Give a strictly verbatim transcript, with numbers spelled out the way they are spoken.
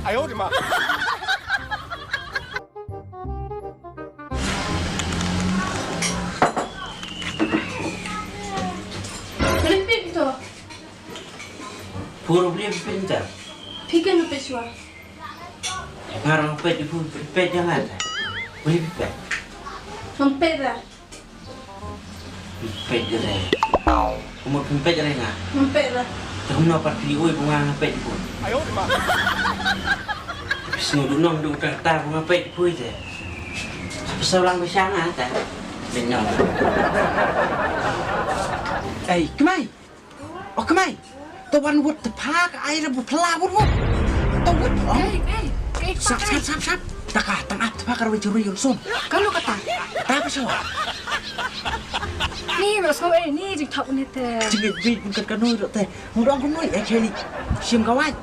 哎呦我的妈！ Pynpit to. Pur u bli pynpit ta. Phi ken u peit shuwa. Ngar u peit u peit jangan ta. Bli pynpit. Ngam peit ra. Pynpit re. Kumno pynpit re nga? Ngam peit ra. Te kumno pat phi ui ba nga peit pun. Phi sngewdon nong dei uta ta ba nga peit pui te. Sa pynsaw lang ba sha nga ta. Bynñiaw. Ei, kmai. O kmai. To wan wut te pha ka ai ra bu phla wut wut. To wut. Ei, ei, ei, sap, sap, sap, sap. Ta ka tang ap te pha ka rwai jurui yun sun. Ka lu kata. Ta ka sawa. Ni lo sko ei, ni jing thok ni te. Jing ei, jing kat ka nui lo te. Mu dong ka nui, eh, Kelly. Sim ka wai.